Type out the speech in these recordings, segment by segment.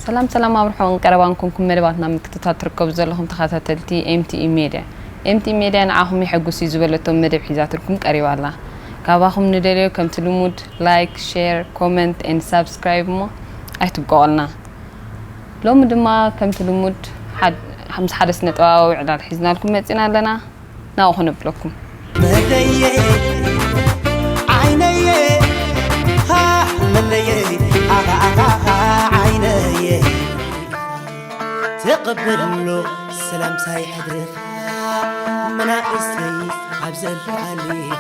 ሰላም ሰላም፣ ኣብ ርሑቕን ቀረባን ኮንኩም መደባትና ምክትታል ትርከቡ ዘለኹም ተኸታተልቲ M T E Media፣ M T E Media ንዓኹም የሐጉስ እዩ ዝበለቶም መደብ ሒዛትልኩም ቀሪባ ኣላ። ካባኹም ንደልዮ ከምቲ ልሙድ ላይክ፣ ሼር፣ ኮመንት and ሳብስክራይብ እሞ ኣይትብቀቑልና። ሎሚ ድማ ከምቲ ልሙድ ሓድ- ምስ ሓደ ስነ ጥበባዊ ዕላል ሒዝናልኩም መጺና ኣለና። ናብኡ ክነብለኩም። መለየ ዓይነየ፣ ሃ፣ መለየ፣ ኣኻ፣ ኣኻ፣ ኣኻ፣ ዓይነየ። ተቐበሎ ሰላምታይ ሕድርኻ፣ መናእሰይ ኣብ ዘለኻሊኻ።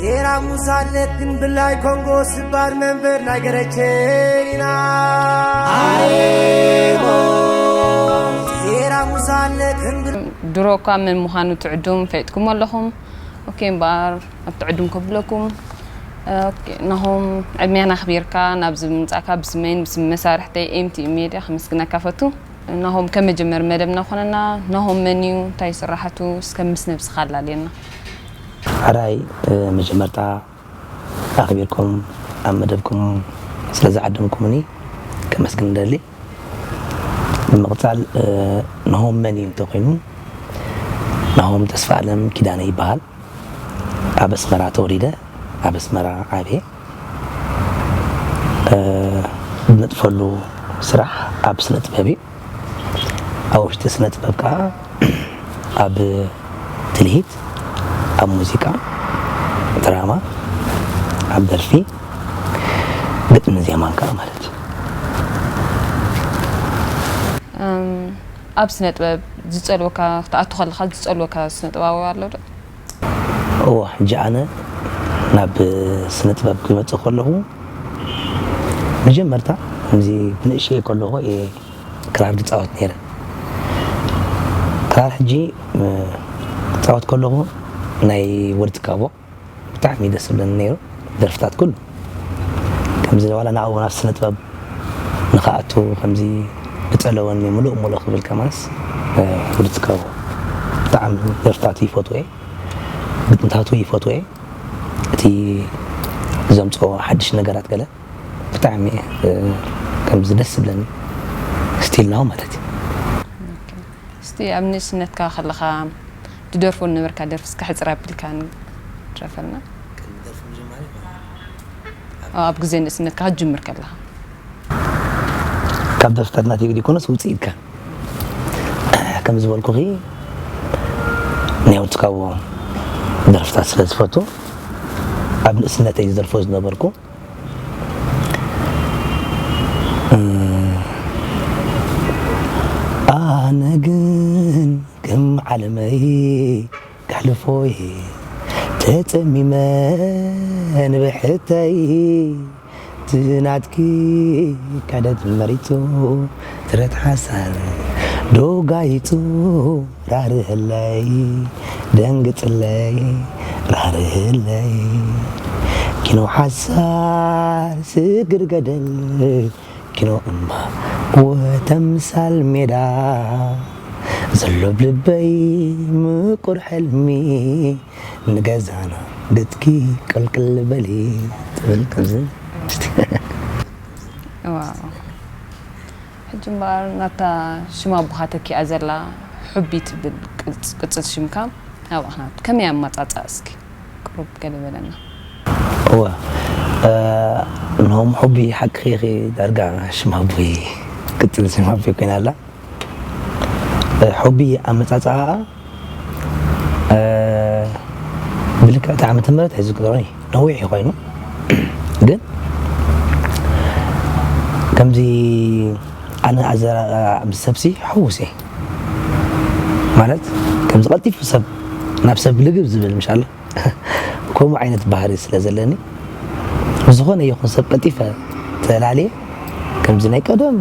ጤራ ሙሳለት ግን ብላይ ኮንጎ ስባር መንበር ናይ ገረቸሪና። ጤራ ሙሳለት ግን ብል- ድሮ እኳ መን ምዃኑ ትዕዱም ፈይጥኩም ኣለኹም። ኦኬ፣ እምበኣር ኣብ ትዕዱም ከብለኩም። ኦኬ፣ ናሆም ዕድሜና ኣኽቢርካ ናብዚ ምምጻእካ ብስመይን ብስም መሳርሕተይ M T E Media ከመስግነካ ፈቱ። ናሆም ከም መጀመሪ መደብና ኮነና፣ ናሆም መን እዩ? እንታይ ስራሕቱ? እስከ ምስ ነብስኻ ኣላልየና። ሓራይ፣ እ፣ መጀመርታ ኣኽቢርኩም ኣብ መደብኩም ስለ ዝዓደምኩምኒ ከመስግን እደሊ። ብምቕጻል፣ እ፣ ናሆም መን እዩ እንተኾይኑ፣ ናሆም ተስፋ ኣለም ኪዳነ ይበሃል። ኣብ ኣስመራ ተወሊደ፣ ኣብ ኣስመራ ዓብየ። እ፣ ዝነጥፈሉ ስራሕ ኣብ ስነ ጥበብ እዩ። ኣብ ውሽጢ ስነ ጥበብ ከዓ ኣብ ትልሂት፣ ኣብ ሙዚቃ፣ ድራማ፣ ኣብ ደርፊ፣ ግጥምን ዜማን ከዓ ማለት እዩ። እም፣ ኣብ ስነ ጥበብ ዝጸልወካ፣ ክትኣቱ ከለኻ ዝጸልወካ ስነ ጥበባዊ ኣሎ ዶ? እወ፣ ሕጂ ኣነ ናብ ስነ ጥበብ ክመጽእ ከለኹ፣ መጀመርታ ከምዚ ብንእሽተይ ከለኹ እየ ክራር ዝጻወት ነይረ። ክራር ሕጂ፣ እ፣ ክጻወት ከለኹ ናይ ወዲ ትካቦ ብጣዕሚ ደስ ዝብለኒ ነይሩ። ደርፍታት ኩሉ ከምዚ ዋላ ንኣኡ ናብ ስነ ጥበብ ንኽኣቱ ከምዚ ዝጸለወኒ ምሉእ ምሉእ ክብል ከማንስ፣ እ፣ ወዲ ትካቦ ብጣዕሚ ደርፍታቱ ይፈትዎ እየ። ግጥምታቱ ይፈትዎ እየ። እቲ ዘምጽኦ ሓድሽ ነገራት ገለ ብጣዕሚ፣ እ፣ ከምዚ ደስ ዝብለኒ ስቲል ናው ማለት እዩ። ኦኬ። እስቲ ኣብ ንእስነትካ ከለኻ ትደርፎ ዝነበርካ ደርፊ እስከ ሕጽር ኣቢልካ ንድረፈልና። ኣብ ግዜ ንእስነትካ ክትጅምር ከለኻ። ካብ ደርፍታት ናተይ ዘይኮነስ ውጽኢትካ። ከም ዝበልኩኺ፣ ናይ ወዲ ትካቦ ደርፍታት ስለ ዝፈቱ፣ ኣብ ንእስነተይ ዝደርፎ ዝነበርኩ፣ እ፣ ኣነ ግን ከም ዓለመይ ከሕልፎ እየ ተጸሚመ ንብሕተይ። ትናትኪ ካደት መሪቱ ትረት ሓሳር ዶ ጋይጹ ራርህለይ ደንግጽለይ ራርህለይ ኪኖ ሓሳር ስግር ገደል ኪኖ እምባ ወተምሳል ሜዳ ዘሎ ብልበይ ምቁር ሕልሚ ንገዛና ገጽኪ ቅልቅል በሊ ትብል ከምዚ። ዋው። ሕጂ እምበኣር ናታ ሽም ኣቦኻ ተኪኣ ዘላ ሑቢ ትብል ቅጽ-፣ ቅጽል ሽምካ ኣብኣ ናት ከመይ ኣመጻጽኣ እስኪ ቅሩብ ገለ በለና። እወ፣ እ፣ ናሆም ሑቢ ሓቅኺ ኢኺ ዳርጋ ሽም ኣቦይ ቅጽል ሽም ኣቦይ ኮይና ኣላ። እ፣ ሑቢ ኣመጻጽኣ፣ እ፣ ብልክዕ እታ ዓመተ ምህረት ኣይዝክሮን እዩ፣ ነዊሕ እዩ ኮይኑ። ግን ከምዚ ኣነ ኣዘራ-፣ ምስ ሰብሲ ሕዉስ እየ። ማለት ከምዚ ቀልጢፉ ሰብ፣ ናብ ሰብ ልግብ ዝብል ምሽ ኣሎ። ከምኡ ዓይነት ባህሪ ስለ ዘለኒ፣ ብዝኾነ ይኹን ሰብ ቀልጢፈ ተላልየ፣ ከምዚ ናይ ቀደም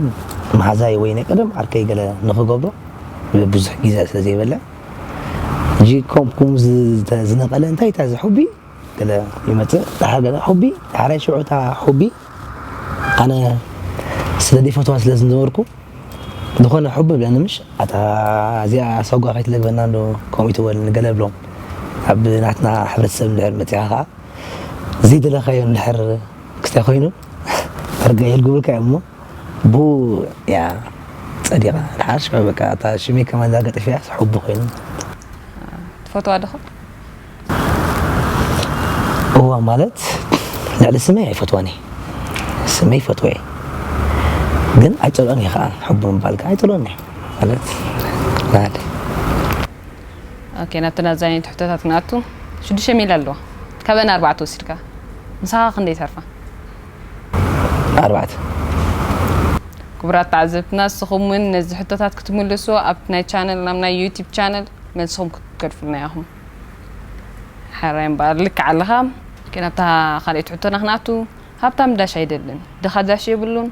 መሓዛይ ወይ ናይ ቀደም ዓርከይ ገለ ንኽገብሮ ብዙሕ ግዜ ስለ ዘይበልዕ፣ ሕጂ ከምኡ ዝ-፣ ዝተ-፣ ዝነቐለ እንታይ እታ እዚ ሑቢ ገለ ይመጽእ፣ ደሓር ገለ ሑቢ፣ ደሓራይ ሽዑ እታ ሑቢ ኣነ ስለ ዘይፈትዋ ስለ ዝነበርኩ፣ ዝኾነ ሕቡ ብለኒ ምሽ ኣታ እዚኣ ሰጓ ከይትለግበና እንዶ ከምኡ ይትበል ንገለ ብሎም ኣብ ናትና ሕብረተሰብ እንድሕር መፂኻ ከዓ ዘይደለኻዮ እንድሕር ክስታይ ኮይኑ ሕርጋ የልግብልካ እዮም እሞ ብኡ እያ ፀዲቓ። ድሓር ሽዑ በቃ እታ ሽመይ ከማን ዳርጋ ጠፊኣ ሕቡ ኮይኑ። ትፈትዋ ዶ? እዋ ማለት ልዕሊ ስመይ ኣይፈትዋን እየ። ስመይ ይፈትዎ እየ ግን ኣይፀልኦን እየ ከዓ ሕቡ ምባል ከዓ ኣይፀልኦን እየ ማለት ናለ ኦኬ ናብተን ኣዛየንቲ ሕቶታት ክንኣቱ ሽዱሽተ ሚል ኣለዋ። ካብአን ኣርባዕተ ወሲድካ ምሳኻ ክንደይ ተርፋ? ኣርባዕተ። ክቡራት ተዓዘብትና ንስኹም እውን ነዚ ሕቶታት ክትምልሱ ኣብቲ ናይ ቻነል ናብ ናይ ዩቲብ ቻነል መልስኹም ክትገድፉልና ኢኹም። ሕራይ እምበኣር ልክዕ ኣለኻ። ኦኬ ናብታ ካልኣይቲ ሕቶና ክንኣቱ። ሃብታም ዳሽ ኣይደልን፣ ድኻ ዳሽ የብሉን።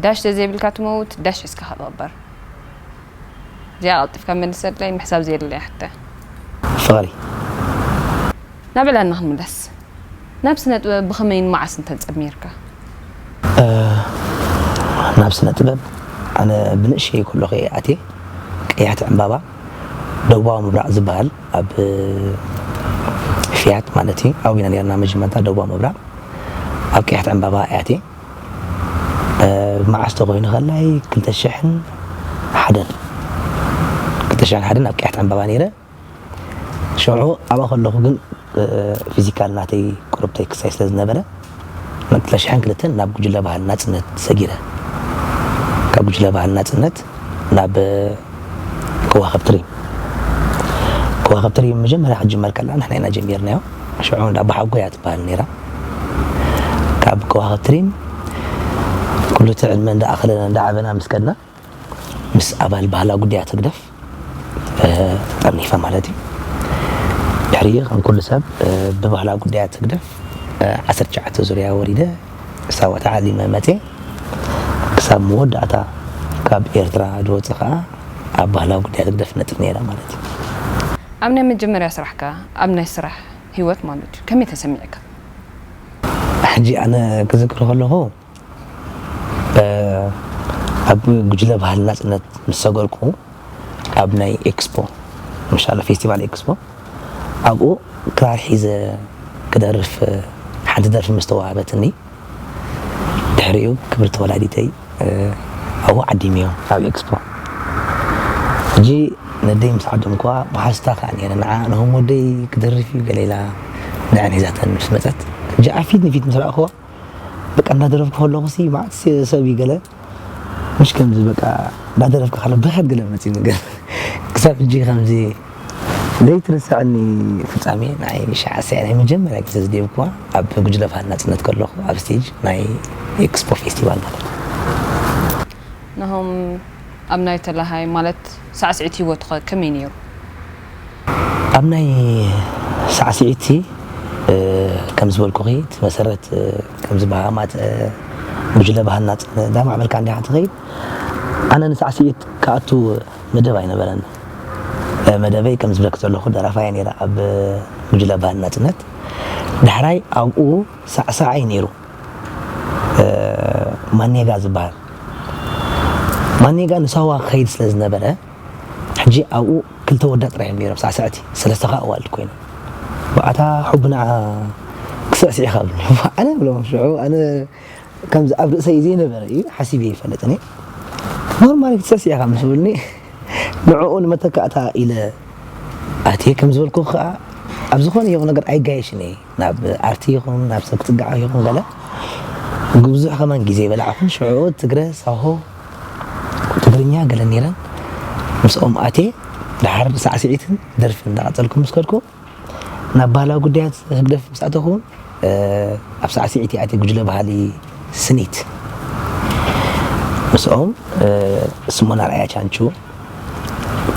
ዳሽ ተዘይብልካ ትመውት፣ ዳሽ ሒዝካ ክትቕበር። እዚኣ ቀልጢፍካ መልሰለይ፣ ምሕሳብ ዘየድልያ ሕቶ። ፍቕሪ። ናብ ዕላልና ክንምለስ። ናብ ስነ ጥበብ ብኸመይን መዓስን ተጸሚርካ? ናብ ስነ ጥበብ ኣነ ብንእሽተይ ከለኹ እየ ኣትየ። ቀያሕቲ ዕምባባ ደቡባዊ ምብራቕ ዝበሃል ኣብ ፊያት ማለት እዩ ኣብኡ ኢና ነርና መጀመርታ ደቡባዊ ምብራቕ ኣብ ቀያሕቲ ዕምባባ እየ ኣትየ። መዓስ ተኮይኑ ከላይ ክልተ ሽሕን ሓደን ክልተ ሽሕን ሓደን ኣብ ቀያሕቲ ዕምባባ ነይረ። ሽዑ ኣብኣ ከለኹ ግን ፊዚካል ናተይ ቁርብተይ ክሳይ ስለ ዝነበረ ክልተ ሽሕን ክልተን ናብ ጉጅለ ባህል ናጽነት ሰጊረ። ካብ ጉጅለ ባህል ናጽነት ናብ ከዋኸብቲ ሪም ከዋኸብቲ ሪም መጀመርያ ክጅመር ከላ ንሕና ኢና ጀሚርናዮ። ሽዑ እንዳ ኣቦሓጎ እያ ትበሃል ነይራ። ካብ ከዋኸብቲ ሪም ኩሉ እቲ ዕድመ እንዳኣኸለና እንዳዓበና ምስ ከድና ምስ ኣባል ባህላዊ ጉዳያት ህግደፍ ጠርኒፈ ማለት እዩ። ድሕሪኡ ከም ኩሉ ሰብ ብባህላዊ ጉዳያት ህግደፍ ዓሰርተ ትሽዓተ ዙርያ ወሪደ ሳዋ ተዓሊመ መፅየ። ክሳብ መወዳእታ ካብ ኤርትራ ዝወፅእ ከዓ ኣብ ባህላዊ ጉዳያት ህግደፍ ነጥፍ ነይረ ማለት እዩ። ኣብ ናይ መጀመርያ ስራሕካ ኣብ ናይ ስራሕ ህይወት ማለት እዩ ከመይ ተሰሚዕካ? ሕጂ ኣነ ክዝክር ከለኹ ኣብ ጉጅለ ባህል ናፅነት ምስ ሰገርኩ ኣብ ናይ ኤክስፖ ምሻለ ፌስቲቫል ኤክስፖ ኣብኡ ክራር ሒዘ ክደርፍ ሓንቲ ደርፊ ምስ ተዋሃበትኒ ድሕሪኡ ክብርቲ ወላዲተይ ኣብኡ ዓዲም እዮም ኣብ ኤክስፖ ሕጂ ነደይ ምስ ዓደምኩዋ ብሓስታ ከዓ ነረ ንዓ ነሆም ወደይ ክደርፍ እዩ ገሌላ ንዕን ሒዛተን ምስ መፀት ሕጂ ኣብ ፊት ንፊት ምስ ረእክዋ በቃ እንዳደረፍኩ ከለኹ ሲ ማዕት ሰብ ይገለ ምሽ ከምዚ በቃ እንዳደረፍኩ ከለ ብኸት ገለ መፂ ነገር ክሳብ ሕጂ ከምዚ ዘይትርሳዕኒ ፍጻሜ ንዓይ ሻዕሰያ ናይ መጀመርያ ግዜ ዝደብኩዋ ኣብ ጉጅለ ባህል ናጽነት ከለኹ ኣብ ስቴጅ ናይ ኤክስፖ ፌስቲቫል ማለት እዩ። ናሆም ኣብ ናይ ተላሃይ ማለት ሳዕስዒት ህይወትኸ ከመይ ነይሩ? ኣብ ናይ ሳዕስዒቲ ከም ዝበልኩኺ እቲ መሰረት ከም ዝበሃማት ጉጅለ ባህልና እንዳማዕበልካ እንዲኻ ትኸይድ ኣነ ንሳዕስዒት ክኣቱ መደብ ኣይነበረን። መደበይ ከም ዝብለክ ዘለኹ ደራፋይ ነይረ ኣብ ጉጅለ ባህል ናጽነት። ዳሕራይ ኣብኡ ሳዕሳዓይ ነይሩ ማኔጋ ዝበሃል። ማኔጋ ንሳዋ ክኸይድ ስለ ዝነበረ ሕጂ ኣብኡ ክልተ ወዳ ጥራይ እዮም ነይሮም ሳዕሳዕቲ፣ ሰለስተ ከዓ ኣዋልድ ኮይኖም። ብኣታ ሕቡና ክስዕስዕ ኢኻ ብሉኒ። ኣነ ብሎም ሽዑ ኣነ ከምዚ ኣብ ርእሰይ ዘይነበረ እዩ ሓሲበ ይፈልጥን እየ። ኖርማል ክትሰስዕ ኢኻ ምስ ብሉኒ ንዕኡ ንመተካእታ ኢለ ኣትየ ከም ዝበልኩ ከዓ ኣብ ዝኾነ ይኹን ነገር ኣይጋየሽን እየ። ናብ ኣርቲ ይኹን ናብ ሰብ ክትጋዓ ይኹን ገለ ብዙሕ ከማን ግዜ ይበላዕኹን ሽዑ ትግረ ሳሆ ትግርኛ ገለ ነይረን ምስኦም ኣትየ ድሓር ሳዕስዒትን ደርፊ እንዳቐፀልኩ ምስ ከድኩ ናብ ባህላዊ ጉዳያት ህግደፍ ምስ ኣተኹ ኣብ ሳዕስዒት እየ ኣትየ ጉጅለ ባህሊ ስኒት ምስኦም ስሞን ኣርኣያ ቻንቹ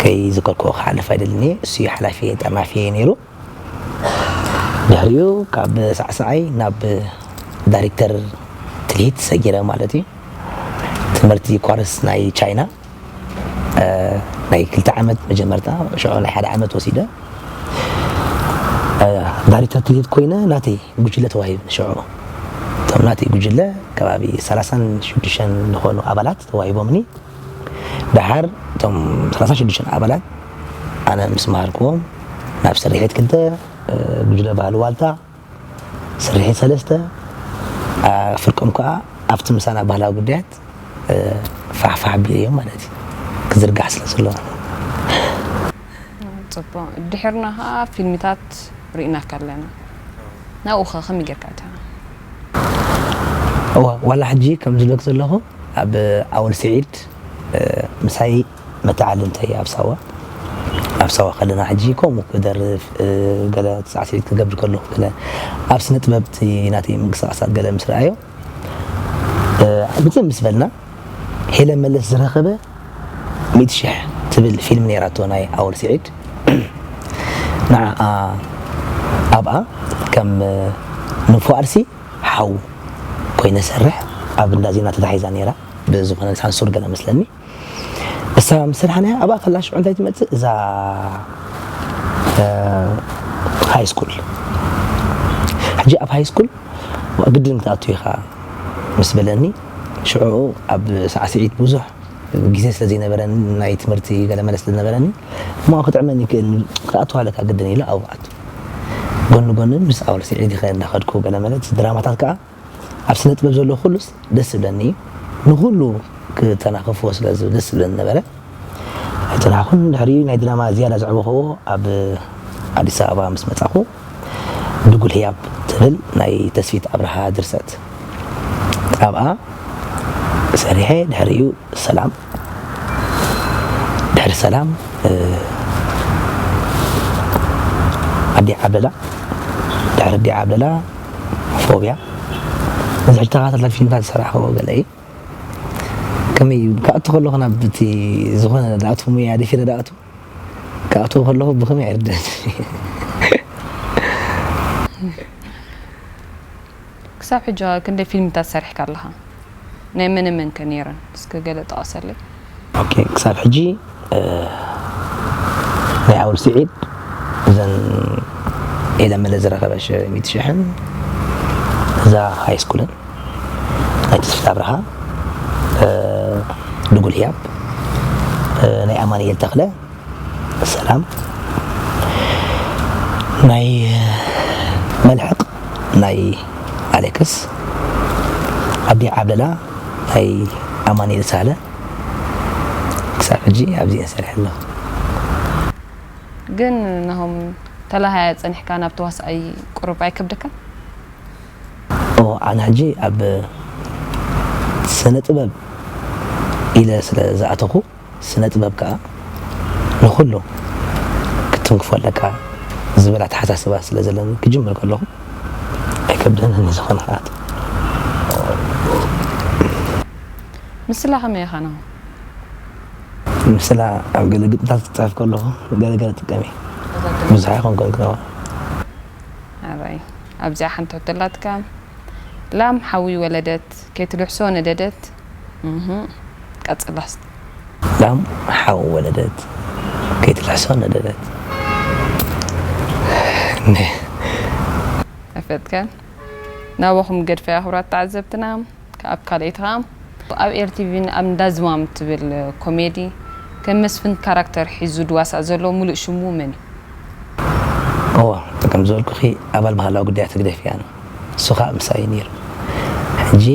ከይዝከርክኦ ክሓልፍ ኣይደልን እየ እሱ እዩ ሓላፊ ጠርናፊ ነይሩ ድሕሪኡ ካብ ሳዕሳዓይ ናብ ዳይሬክተር ትልሂት ሰጊረ ማለት እዩ ትምህርቲ ኮርስ ናይ ቻይና ናይ ክልተ ዓመት መጀመርታ ሽዑ ናይ ሓደ ዓመት ወሲደ ዳይሬክተር ትልሂት ኮይነ ናተይ ጉጅለ ተዋሂብ ሽዑ እቶም ናተይ ጉጅለ ከባቢ ሰላሳን ሽዱሽተን ዝኾኑ ኣባላት ተዋሂቦምኒ ደሓር እቶም ሰላሳ ሽዱሽተ ኣባላት ኣነ ምስ መሃርክዎም ናብ ስርሒት ክልተ፣ እ፣ ጉጅለ ባህሊ ዋልታ፣ ስርሒት ሰለስተ፣ ኣ፣ ፍርቆም ከኣ ኣብቲ ምሳና ባህላዊ ጉዳያት፣ እ፣ ፋሕፋሕ ኣቢሉ እዮም ማለት እዩ። ክዝርጋሕ ስለ ዘለዎ። ጽቡቕ። ድሕርና ከኣ ፊልምታት ርኢናካ ኣለና። ናብኡ ኸ ከመይ ጌርካ ኣቲኻ? እወ፣ ዋላ ሕጂ ከም ዝብለክ ዘለኹ ኣብ ኣወል ስዒድ፣ እ፣ ምሳይ መተዓልምተይ ኣብ ሳዋ፣ ኣብ ሳዋ ከለና ሕጂ ከምኡ ክደርፍ፣ እ፣ ገለ ሳዕስዒት ክገብር ከለኹ ገለ ኣብ ስነ ጥበብ እቲ ናተይ ምንቅስቃሳት ገለ ምስ ረኣዮ፣ እ፣ ብፅም ምስ በልና ሄለን መለስ ዝረኸበ ሚእቲ ሽሕ ትብል ፊልም ነይራቶ ናይ ኣወል ስዒድ። ንዓኣ ኣብኣ ከም ንፉ ኣርሲ ሓው ኮይነ ሰርሕ ኣብ እንዳ ዜና ተታሒዛ ነይራ። ብዝኾነ ሳንሱር ገለ መስለኒ። እሳ ምስ ሰራሕናያ ኣብኣ ከላ ሽዑ እንታይ ትመጽእ? እዛ፣ እ፣ ሃይ ስኩል። ሕጂ ኣብ ሃይ ስኩል ግድን ክትኣቱ ኢኻ ምስ በለኒ፣ ሽዑ ኣብ ሳዕስዒት ብዙሕ ግዜ ስለ ዘይነበረኒ፣ ናይ ትምህርቲ ገለ መለ ስለ ዝነበረኒ፣ እሞ ክጥዕመኒ ይክእል፣ ክኣትዋ ኣለካ ግድን ኢለ ኣብኡ ኣቱ። ጎኒ ጎኒ ምስ ኣወል ስዒድ ይኸ እንዳኸድኩ ገለ መለ፣ ድራማታት ከኣ ኣብ ስነ ጥበብ ዘሎ ኩሉስ ደስ ዝብለኒ እዩ። ንኹሉ ክተናኽፎ ስለ ዝብል ደስ ዝብለኒ ነበረ። ኣይተናኹን ድሕሪኡ ናይ ድራማ ዝያዳ ዘዕበኽዎ ኣብ ኣዲስ ኣበባ ምስ መጻኹ ድጉል ህያብ ትብል ናይ ተስፊት ኣብርሃ ድርሰት ኣብኣ ሰሪሐ ድሕሪኡ ሰላም፣ ድሕሪ ሰላም፣ እ፣ ኣዲ ዓብለላ፣ ድሕሪ ኣዲ ዓብለላ ፎብያ። እዚ ሕጂ ተኸታታሊ ፊልምታት ዝሰራሕክዎ ገለ እዩ። ከመይ እዩ? ክኣቱ ከለኹ ናብ እቲ ዝኾነ ዝኣትዎ ሙያ ደፊረ ዝኣቱ፣ ክኣትዎ ከለኹ ብኸመይ ኣይርድእን። ክሳብ ሕጂ ክንደይ ፊልምታት ሰሪሕካ ኣለኻ? ናይ መነ መን ከ ነይረን? እስከ ገለ ጠቐሰለይ። ኦኬ፣ ክሳብ ሕጂ፣ እ፣ ናይ ኣውል ስዒድ፣ እዘን ኤለ መለ ዝረኸበ ሽ-፣ ሚእቲ ሽሕን፣ እዛ ሃይ ስኩልን፣ ናይ ተስፊት ኣብርሃ፣ እ፣ ድጉል ህያብ፣ እ፣ ናይ ኣማኑኤል ተኽለ፣ ሰላም፣ ናይ መልሕቕ፣ ናይ ኣሌክስ፣ ኣዲ ዓብለላ፣ ናይ ኣማኑኤል ሳህለ፣ ክሳብ ሕጂ ኣብዚኤን ሰሪሐ ኣለኹ። ግን ናሆም፣ ተላሃያ ጸኒሕካ ናብ ተዋሳኣይ ቁሩብ ኣይከብደካን? ኦ፣ ኣነ ሕጂ ኣብ ስነ ጥበብ ኢለ ስለ ዝኣተኹ፣ ስነ ጥበብ ከኣ ንኹሉ ክትንክፎ ኣለካ ዝብል ኣተሓሳስባ ስለ ዘለኒ፣ ክጅምር ከለኹ ኣይከብደንን እዩ ዝኾነ ሰዓት። ምስላ ከመይ ኢኻ ናሆም? ምስላ ኣብ ገለ ግጥምታት ክጽሕፍ ከለኹ ገለ ገለ እጥቀም እየ። ብዙሕ ኣይኮንኩን ክነዋ። ኣራይ፣ ኣብዚኣ ሓንቲ ሕቶ ኣላትካ። ላም ሓዊ ወለደት፣ ከይትልሕሶ ነደደት። እህ፣ ቀጽላ እስቲ። ላም ሓዊ ወለደት፣ ከይትልሕሶ ነደደት። ነ- ኣይፈለጥካን? ናባኹም ገድፈ ኣኽብራት ተዓዘብትና። ኣብ ካልኣይቲ ኸኣ ኣብ ኤል ቲ ቪን ኣብ እንዳ ዝማም እትብል ኮሜዲ ከም መስፍን ካራክተር ሒዙ ድዋሳእ ዘሎ ሙሉእ ሽሙ መን እዩ? እወ፣ ከም ዝበልኩኺ ኣባል ባህላዊ ጉዳያት ህግደፍ እየ ኣነ። እሱ ኸኣ ምሳይ እዩ ነይሩ። ሕጂ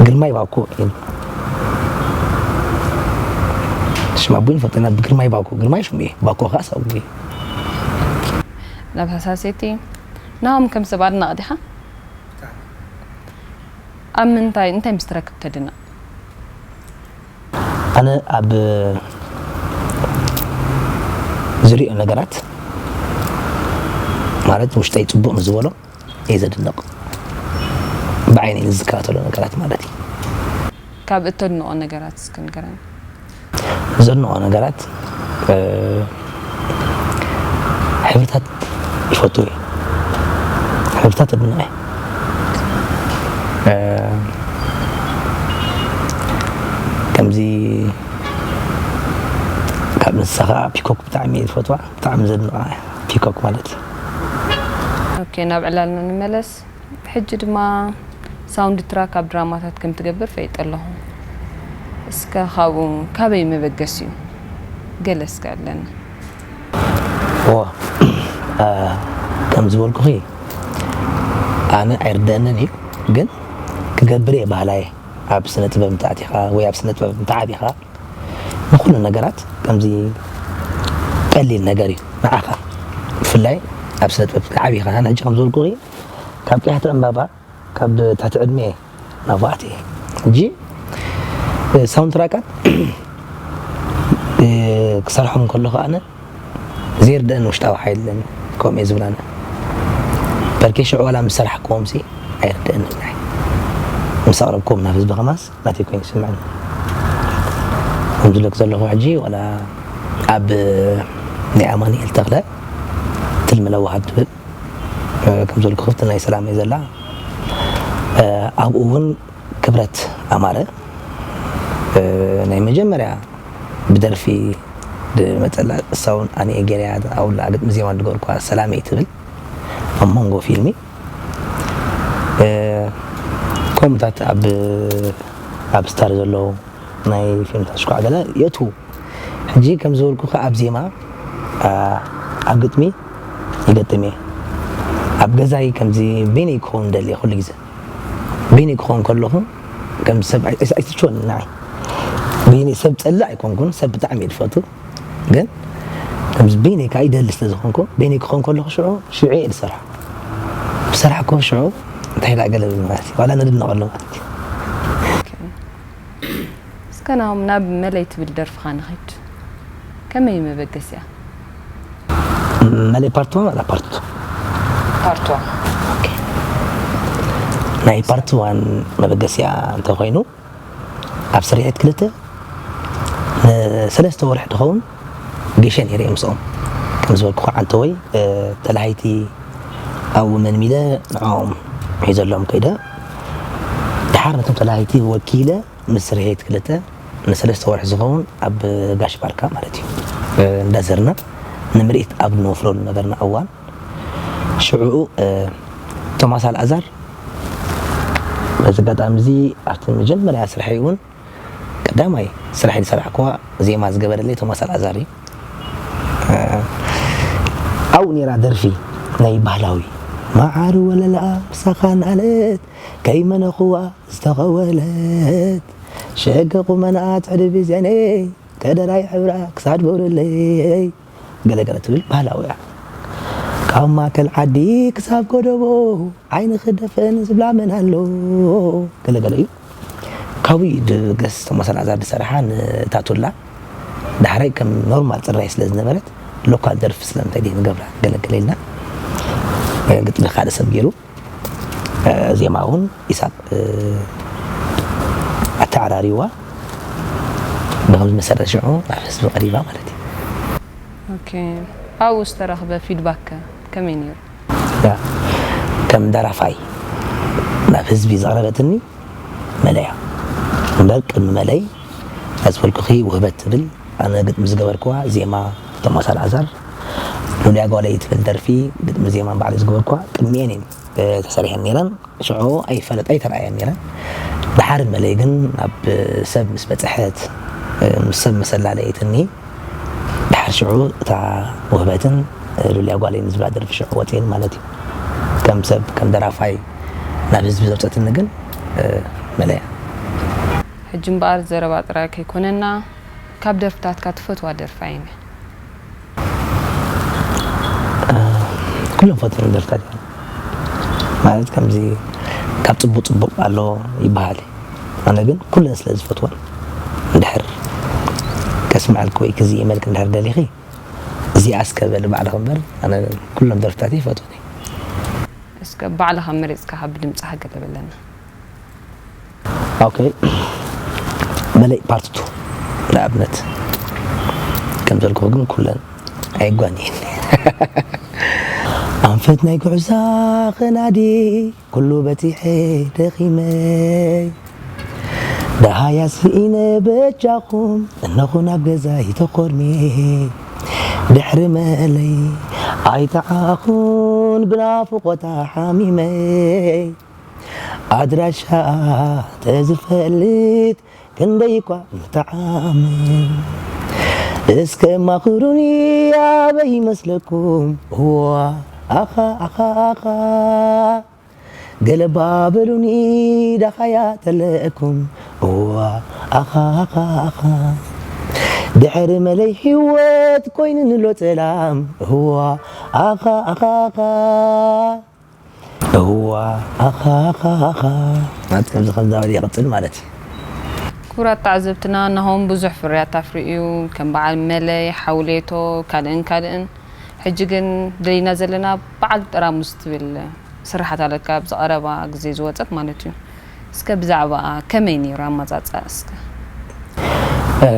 ግርማይ ባኮ እዩ። ሽም ኣቦይ ንፈልጠና ብግርማይ ባኮ። ግርማይ ሽሙ እዩ። ባኮ ኸኣ ሰብ ኣቦይ እዩ። ናብ ሳሳሴቲ ናሆም ከም ሰብ ኣድናቒ ዲኻ? ኣብ ምንታይ፣ እንታይ ምስ ትረክብ ተድንቕ? ኣነ ኣብ ዝሪኦ ነገራት፣ ማለት ውሽጠይ ጽቡቕ ንዝበሎ እየ ዘድንቕ። ብዓይነይ ንዝከታተሎ ነገራት ማለት እዩ። ካብ እተድንቖ ነገራት እስከ ንገረኒ። ዘድንቖ ነገራት፣ እ፣ ሕብርታት ይፈቱ እየ። ሕብርታት ኣድንቕ እየ። እ፣ ከምዚ ካብ እንስሳ ኸዓ ፒኮክ ብጣዕሚ እየ ዝፈትዋ፣ ብጣዕሚ ዘድንቓ እያ ፒኮክ ማለት። ኦኬ፣ ናብ ዕላልና ንመለስ። ሕጂ ድማ ሳውንድ ትራክ ኣብ ድራማታት ከም ትገብር ፈሊጠ ኣለኹ። እስከ ካብኡ ካበይ መበገሲኡ ገለ እስከ ኣለና። ዎ ከም ዝበልኩኺ ኣነ ኣይርደአንን እዩ፣ ግን ክገብር እየ ባህላየ። ኣብ ስነ ጥበብ እንተኣቲኻ ወይ ኣብ ስነ ጥበብ እንተዓቢኻ ንኩሉ ነገራት ከምዚ ቀሊል ነገር እዩ ንዓኻ፣ ብፍላይ ኣብ ስነ ጥበብ ዓቢኻ። ኣነ ሕጂ ከም ዝበልኩኺ ካብ ቅያሕቲ ዕምባባ ካብ ታሕቲ ዕድመ ናባዕቲ ሕጂ ሳውንድ ትራካት ክሰርሖም ከለኹ ኣነ ዘይርደአን ውሽጣዊ ሓይልን ከምኡ እየ ዝብላነ። በርኬ ሽዑ ዋላ ምስ ሰራሕክዎም ሲ ኣይርደአን ናይ ምስ ኣቕረብክዎም ናብ ህዝቢ ከማስ ናተይ ኮይኑ ይስምዐኒ። ከም ዝብለክ ዘለኹ ሕጂ ዋላ ኣብ ናይ ኣማኒኤል ተኽለ ትልሚ ለዋሃት ትብል ከም ዝበልኩ ክፍቲ ናይ ሰላም እየ ዘላ። ኣብኡ እውን ክብረት ኣማረ ናይ መጀመርያ ብደርፊ ዝመፀላ እሳ እውን ኣነ ገርያ ኣውላ ግጥሚ ዜማ ዝገርኳ ሰላመይ ትብል ኣብ መንጎ ፊልሚ ከምታት ኣብ ኣብ ስታር ዘለዉ ናይ ፊልምታት ሽኳዕ ገለ የእትዉ። ሕጂ ከም ዝበልኩ ከ ኣብ ዜማ ኣብ ግጥሚ ይገጥም እየ። ኣብ ገዛይ ከምዚ በይነይ ክኸውን ደልየ ኩሉ ግዜ በይነይ ክኸውን ከለኹ ከም ሰብ ኣይትችወኒ ንዓይ በይነይ ሰብ ጸላእ ኣይኮንኩን ሰብ ብጣዕሚ እየ ዝፈቱ ግን ከምዚ በይነይ ከዓ ይደሊ ስለ ዝኾንኩ በይነይ ክኸውን ከለኹ ሽዑ ሽዑ እየ ዝሰርሖ ብሰራሕኮ ሽዑ እንታይ ዳ ገለ ማለት እዩ ዋላ ነድነቐሉ ማለት እዩ እስከ ናሆም ናብ መለይ ትብል ደርፍኻ ንኺድ ከመይ መበገሲያ መለይ ፓርት ዋን ዋላ ፓርት ቱ ፓርት ዋን ናይ ፓርት ዋን መበገሲያ እንተኮይኑ ኣብ ስርሒት ክልተ ንሰለስተ ወርሒ ዝኸውን ጌሸ ነይረ ምስኦም ከም ዝበልኩ ከዓ እንተወይ ተላሃይቲ ኣብኡ መንሚለ ንዕኦም ሒዘሎም ከይደ ድሓር ነቶም ተላሃይቲ ወኪለ ምስ ስርሒት ክልተ ንሰለስተ ወርሒ ዝኸውን ኣብ ጋሽ ባርካ ማለት እዩ እንዳዘርና ንምርኢት ኣብ ንወፍረሉ ነበርና እዋን ሽዑኡ ቶማስ ኣልኣዛር በዚ ኣጋጣሚ እዚ ኣብቲ መጀመርያ ስርሐይ እውን ቀዳማይ ስራሕ ዝሰራሕኩዋ ዜማ ዝገበረለይ ቶማስ ኣልኣዛር እዩ ኣብኡ ነራ ደርፊ ናይ ባህላዊ መዓር ወለላ ምሳኻ ንኣለት ከይመነኽዋ ዝተኸወለት ሸገ ቁመና ትዕድቢ ዘነይ ከደራይ ሕብራ ክሳድ በውረለይ ገለገለ ትብል ባህላዊ እያ ካብ ማእከል ዓዲ ክሳብ ጎደቦ ዓይኒ ክደፈን ዝብላ መን ኣሎ ገለገለ እዩ ካብኡ እዩ ገስ ተመሰናዛር ዝሰረሓ ንታቱላ ዳሕራይ ከም ኖርማል ፅራይ ስለ ዝነበረት ሎካል ደርፊ ስለምንታይ ድየ ንገብራ ገለገለ ኢልና ግጥሚ ካልእ ሰብ ገይሩ ዜማ እውን ኢሳቅ ኣተዓራሪዋ ብከምዚ መሰረት ሽዑ ናብ ህዝቢ ቀሪባ ማለት እዩ ኦኬ ኣብኡ ዝተረኽበ ፊድባክ ከ ከመይ ነይሩ ያ ከም ደራፋይ ናብ ህዝቢ ዘቕረበትኒ መለያ እምበር ቅድሚ መለይ ኣዝፈልኩኺ ውህበት ትብል ኣነ ግጥሚ ዝገበርክዋ ዜማ ቶማስ ኣልኣዛር ሉልያ ጓለይ ትብል ደርፊ ግጥሚ ዜማ ባዕለይ ዝገበርክዋ ቅድሚኤን እየን ተሰሪሐን ነይረን ሽዑ ኣይፈለጥ ኣይተረኣየን ነይረን ድሓር መለይ ግን ናብ ሰብ ምስ በፅሐት ምስ ሰብ መሰላለየትኒ ድሓር ሽዑ እታ ውህበትን ሉልያ ጓለይ ንዝብላ ደርፊ ሽዑ ወፅየን ማለት እዩ ከም ሰብ ከም ደራፋይ ናብ ህዝቢ ዘውፀትኒ ግን መለያ ሕጂ እምበኣር ዘረባ ጥራይ ከይኮነና ካብ ደርፍታትካ ትፈትዋ ደርፊ ኣየን ኩሎም ፈትዎም ደርፍታት እዮም ማለት ከምዚ ካብ ፅቡቅ ፅቡቅ ኣሎ ይበሃል ኣነ ግን ኩለን ስለ ዝፈትወን እንድሕር ከስምዐልክ ወይ ክዝይመልክ እንድሕር ደሊኺ እዚኣ እስከ በሊ ባዕልኺ እምበር ኣነ ኩሎም ደርፍታት ይፈትወን እስከ ባዕልኻ መሪፅካ ካብ ድምፅኻ ገለ በለና ኦኬ መለይ ፓርት ቱ ንኣብነት ከም ዘልኩ ግን ኩለን ኣይጓን እየን ኣንፈት ናይ ጉዕዛ ኸናዲ ኩሉ በቲሐ ደኺመይ ደሃያ ስኢነ በጃኹም እነኹ ናብ ገዛ ይተኾርኒ ድሕሪ መለይ ኣይተዓኹን ብናፍቖታ ሓሚመይ ኣድራሻኣ ተዝፈልጥ ክንደይ እኳ ምጥዓም። እስከ ማኽሩኒ ኣበይ ይመስለኩም? እዋ ኣኻ ኣኻ ኣኻ ገለባ በሉኒ ዳኻያ ተለእኩም። እዋ ኣኻ ኣኻ ኣኻ ድሕሪ መለይ ህይወት ኮይኑ ንሎ ጸላም። እዋ ኣኻ ኣኻ ኣኻ እዋ ኣኻ ኣኻ ኣኻ ማለት ከምዚ ከምዚ እናበለ ይቕጽል ማለት እዩ። ክቡራት ተዓዘብትና፣ ናሆም ብዙሕ ፍርያት ኣፍርዩ እዩ፣ ከም በዓል መለይ፣ ሓውሌቶ፣ ካልእን ካልእን። ሕጂ ግን ደሊና ዘለና በዓል ጠራሙዝ ትብል ስርሓት ኣለካ፣ ኣብዚ ቀረባ ግዜ ዝወጸት ማለት እዩ። እስከ ብዛዕባኣ ከመይ ነይሩ ኣመጻጽኣ እስከ? እ፣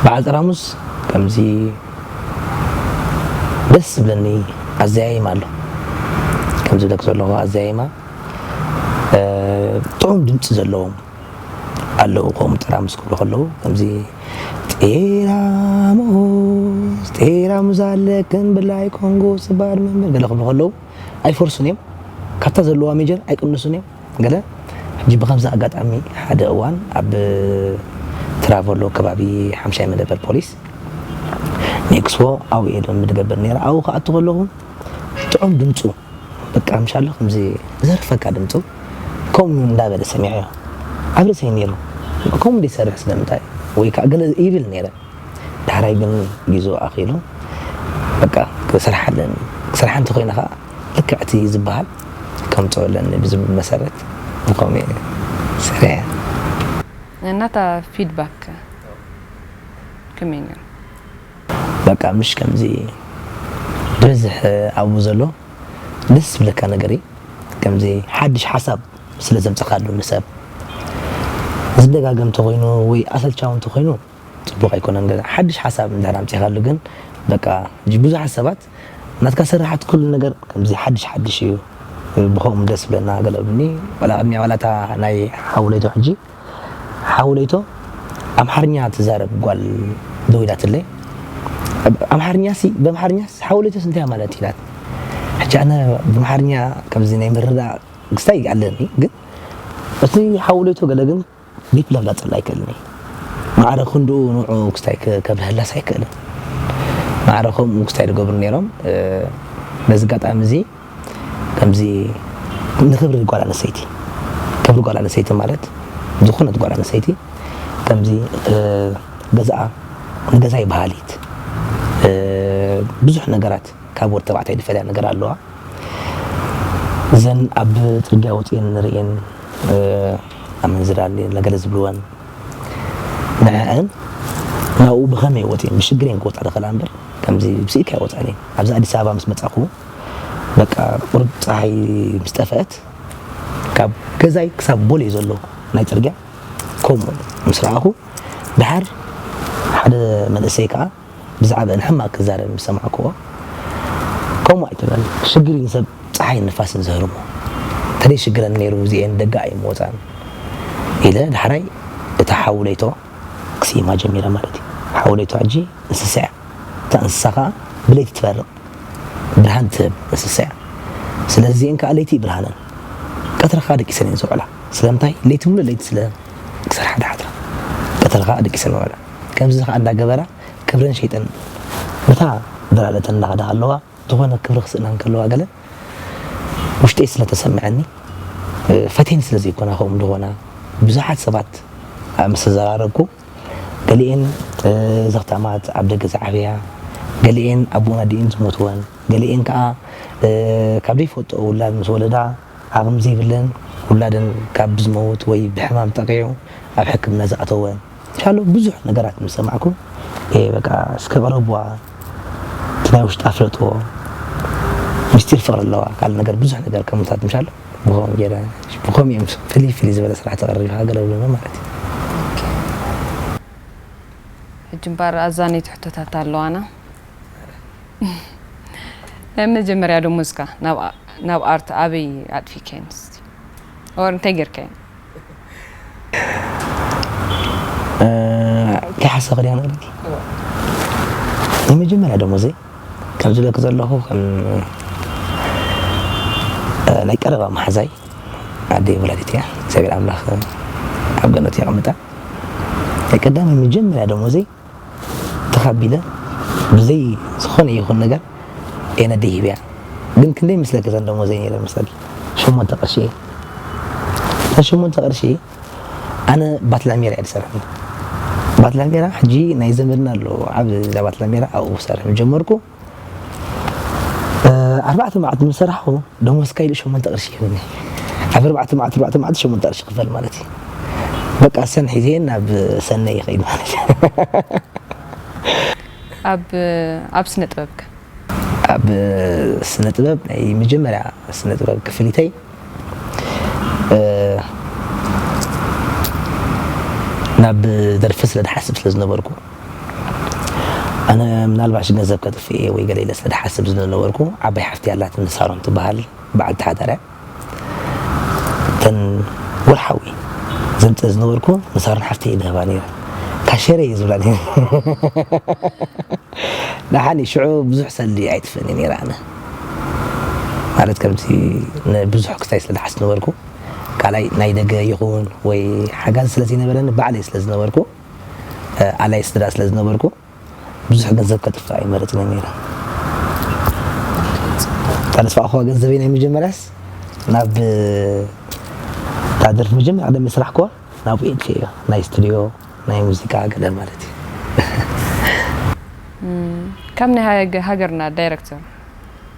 በዓል ጠራሙዝ ከምዚ ደስ ዝብለኒ ኣዘያይማ ኣሎ። ከምዚ ዝብለክ ዘለኹ ኣዘያይማ፣ እ፣ ጥዑም ድምፂ ዘለዎም ኣለዉ። ከምኡ ጠራሙዝ ክብሉ ከለዉ ከምዚ "ጤራሙዝ፣ ጤራሙዝ ኣለክን ብላይ ኮንጎ ስባር መንበር" ገለ ክብሉ ከለዉ ኣይፈርሱን እዮም። ካብታ ዘለዋ ሜጀር ኣይቅንሱን እዮም። ገለ ሕጂ ብኸምዚ ኣጋጣሚ ሓደ እዋን ኣብ ትራቨሎ ከባቢ ሓምሻይ መደበር ፖሊስ ኔክስፖ ኣብኡ እየ ልምምድ እገብር ነይረ። ኣብኡ ክኣቱ ከለኹ ጥዑም ድምፁ በቃ ምሻሎ ከምዚ ዘርፈካ ድምፁ ከምኡ እንዳበለ ሰሚዐዮ። ኣብ ርእሰይ ነይሩ። ከምኡ እንዲሰርሕ ስለምንታይ? ወይ ከዓ ገለ ይብል ነይረ። ዳሕራይ ግን ግዜኡ ኣኺሉ በቃ ክሰርሓ ኣለኒ። ክሰርሓ እንተኾይነ ከዓ ልክዕ እቲ ዝበሃል ከምፅኦ ኣለኒ ብዝብል መሰረት ብኸምኡ እየ ሰሪሐ። ናታ ፊድባክ ከመይ ነይሩ? በቃ ምሽ ከምዚ ብብዝሕ ኣብኡ ዘሎ ደስ ዝብለካ ነገር እዩ። ከምዚ ሓድሽ ሓሳብ ስለ ዘምፀኻሉ ንሰብ ዝደጋገም እንተኾይኑ ወይ ኣሰልቻዊ እንተኾይኑ ፅቡቕ ኣይኮነን። ገለ ሓድሽ ሓሳብ እንድሕር ኣምፂኻሉ ግን በቃ ሕጂ ብዙሓት ሰባት ናትካ ስራሓት ኩሉ ነገር ከምዚ ሓድሽ ሓድሽ እዩ። ብኸምኡ ደስ ዝብለና ገለ እብኒ ዋላ ቅድሚያ ዋላ እታ ናይ ሓውለይቶ ሕጂ ሓውለይቶ ኣምሓርኛ ትዛረብ ጓል ደዊላትለይ። ኣምሓርኛ ሲ ብኣምሓርኛ ሓውለይቶስ እንታይ ማለት ኢላት። ሕጂ ኣነ ብኣምሓርኛ ከምዚ ናይ ምርዳእ ክስታይ ኣለኒ ግን እቲ ሓውለይቶ ገለ ግን ዲፕ ለቭል ኣጸላ ኣይክእልን እዩ። ማዕረ ክንድኡ ንዑ ክስታይ ከ- ከብርሀላስ ኣይክእልን። ማዕረ ከምኡ ክስታይ ዝገብሩ ነይሮም። እ፣ በዚ ኣጋጣሚ እዚ ከምዚ ንክብሪ ጓል ኣንስተይቲ፣ ክብሪ ጓል ኣንስተይቲ ማለት ዝኾነት ጓል ኣንስተይቲ ከምዚ፣ እ፣ ገዛኣ ንገዛይ በሃሊት፣ እ፣ ብዙሕ ነገራት ካብ ወዲ ተባዕታይ ዝፈልያ ነገር ኣለዋ። እዘን ኣብ ጽርግያ ወጺኤን ንርእየን፣ እ፣ ኣመንዝራ ኣለየን፣ ነገለ ዝብልወን ንዐአን ናብኡ ብኸመይ ወጺኤን? ብሽግር እየን ክወጻ ዝኽእላ እምበር፣ ከምዚ ብስኢልካ ኣይወጻን እየን። ኣብዚ ኣዲስ ኣበባ ምስ መጻኹ፣ በቃ ቁሩብ ጸሓይ ምስ ጠፍአት፣ ካብ ገዛይ ክሳብ ቦሌ ዘሎ ናይ ጽርግያ ከምኡ ምስ ረኣኹ፣ ደሓር ሓደ መንእሰይ ከኣ ብዛዕባአን ሕማቕ ክዛረብ ምስ ሰማዕክዎ፣ ከምኡ ኣይትበል፣ ሽግር እዩ ንሰብ ጸሓይን ንፋስን ዘህርሞ። እንተደይ ሽግረን ነይሩ እዚኤን ደገ ኣይምወጻን ኢለ፣ ዳሕራይ እታ ሓውለይቶ ክስይማ ጀሚረ ማለት እዩ። ሓውለይቶ ሕጂ እንስሳ እያ። እታ እንስሳ ከኣ ብለይቲ ትበርቕ፣ ብርሃን ትህብ እንስሳ እያ። ስለዚ እዚኤን ከኣ ለይቲ ይብርሃነን፣ ቀትሪ ከኣ ደቂሰን እየን ዝውዕላ። ስለምንታይ? ለይቲ ሙሉእ ለይቲ ስለ ክሰርሓ ዝሓድራ፣ ቀትሪ ከኣ ደቂሰን ይውዕላ። ከምዚ ከኣ እንዳገበራ ክብረን ሸይጠን ነታ ደላለተን እንዳኸዳ ከለዋ፣ ዝኾነ ክብሪ ክስእና እንከለዋ ገለ ውሽጠይ ስለ ተሰምዐኒ፣ እ፣ ፈትየን ስለ ዘይኮና ከምኡ እንደኾና ብዙሓት ሰባት ምስ ተዘራረብኩ፣ ገሊኤን፣ እ፣ ዘኽታማት ኣብ ደገ ዝዓበያ፣ ገሊኤን ኣቦን ኣዲኤን ዝሞትወን፣ ገሊኤን ከኣ፣ እ፣ ካብ ዘይፈልጥኦ ውላድ ምስ ወለዳ ዓቕሚ ዘይብለን፣ ውላደን ካብ ዝመውት ወይ ብሕማም ጠቒዑ ኣብ ሕክምና ዝኣተወ፣ ሻሎ ብዙሕ ነገራት ምስ ሰማዕኩ፣ "ኤ፣ በቃ፣ እስከ ቅረብዋ፣ እቲ ናይ ውሽጣ ፍለጥዎ፣ ምስጢር ፍቕሪ ኣለዋ፣ ካልእ ነገር፣ ብዙሕ ነገር ከምኡታት ምሻሎ፣ ብኸምኡ ገይረ፣ ብኸምኡ እዮም ፍልይ ፍልይ ዝበለ ስራሕ ተቕርብ ኢኻ ገለ ብለና ማለት እዩ." ሕጂ እምበኣር ኣዛነይቲ ሕቶታት ኣለዋና። ናይ መጀመርያ ደሞዝካ ናብ፣ ናብ ኣርት ኣበይ ኣጥፊካየን እስቲ? ኦር እንታይ ጌርካየን? እ፣ ከይሓሰኸ ድያ ነግረኪ? ናይ መጀመርያ ደሞዘይ ከም ዝብለኪ ዘለኹ፣ ከም፣ እ፣ ናይ ቀረባ መሓዛይ ኣደይ ወላዲት እያ። እግዚኣብሔር ኣምላኽ ኣብ ገነቱ የቐምጣ። ናይ ቀዳማይ መጀመርያ ደሞዘይ ተኻቢለ ብዘይ ዝኾነ ይኹን ነገር እየ ነደይ ሂበያ። ግን ክንደይ መስለኪ እዘን ደሞዘይ ነይረን መስለኪ? ሸሞንተ ቅርሺ እየ። እተን ሸሞንተ ቅርሺ ኣነ ባትላሜራ እየ ዝሰርሕ። ባትላሜራ ሕጂ ናይ ዘመድና ኣሎ፣ ዓብ እዛ ባትላሜራ ኣብኡ ክሰርሕ ምስ ጀመርኩ፣ ኣርባዕተ መዓልቲ ምስ ሰራሕኹ ደሞዝካ ኢሉ ሸሞንተ ቅርሺ ይህብኒ። ኣብ ኣርባዕተ መዓልቲ ኣርባዕተ መዓልቲ ሸሞንተ ቅርሺ ክፈል ማለት እዩ። በቃ ሰን ሒዘ ናብ ሰነይ ይኸይድ ማለት እዩ። ኣብ ኣብ ስነ ጥበብከ? ኣብ ስነ ጥበብ ናይ መጀመርያ ስነ ጥበብ ክፍሊተይ ናብ ደርፊ ስለ ዝሓስብ ስለ ዝነበርኩ ኣነ ምናልባሽ ገንዘብ ከጥፍእ እየ ወይ ገለ ኢለ ስለ ዝሓስብ ዝነበርኩ ዓባይ ሓፍቲ ኣላትኒ ሳሮን ትበሃል በዓልቲ ሓዳር እያ። እተን ወርሓዊ ዘምፅእ ዝነበርኩ ንሳሮን ሓፍቲ እየ ዝህባ ነይረ። ካሸረ እየ ዝብላ ነይረ። ደሓን እዩ ሽዑ ብዙሕ ሰልዲ ኣይጥፍእን እየ ነይረ ኣነ ማለት ከምዚ ንብዙሕ ክስታይ ስለ ዝሓስ ዝነበርኩ ካልኣይ ናይ ደገ ይኹን ወይ ሓጋዚ ስለ ዘይነበረኒ ባዕለይ ስለ ዝነበርኩ ኣላይ ስድራ ስለ ዝነበርኩ ብዙሕ ገንዘብ ከጥፍእ ኣይመረፅን ነይረ። እታ ዘጥፋእኹዋ ገንዘበይ ናይ መጀመርያስ ናብ እታ ደርፊ መጀመርያ ቅደም ስራሕኩዋ ናብኡ የጥፍእዮ ናይ ስቱድዮ ናይ ሙዚቃ ገለ ማለት እዩ። ካብ ናይ ሃገ- ሃገርና ዳይረክተር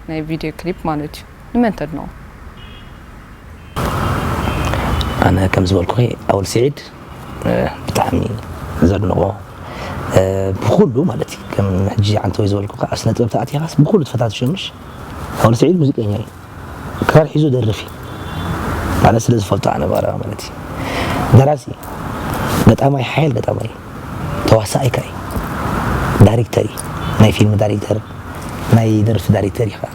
ናይ ቪድዮ ክሊፕ ማለት እዩ ንመን ተድንቑ? ኣነ ከም ዝበልኩኺ ኣወል ስዒድ ብጣዕሚ ዘድንቆ ብኩሉ ማለት እዩ። ከም ሕጂ ዓንተወይ ዝበልኩ ኣብ ስነ ጥበብ ተኣቲኻስ ብኩሉ ተፈታትሾ ምሽ ኣወል ስዒድ ሙዚቀኛ እዩ። ክራር ሒዙ ደርፍ እዩ ማለት ስለ ዝፈልጦ ኣነ ባራ ማለት እዩ። ደራሲ ገጣማይ ሓይል ገጣማይ ተዋሳኣይ ከኣ እዩ። ዳይሬክተር እዩ። ናይ ፊልም ዳይሬክተር ናይ ደርፊ ዳይሬክተር እዩ ከኣ።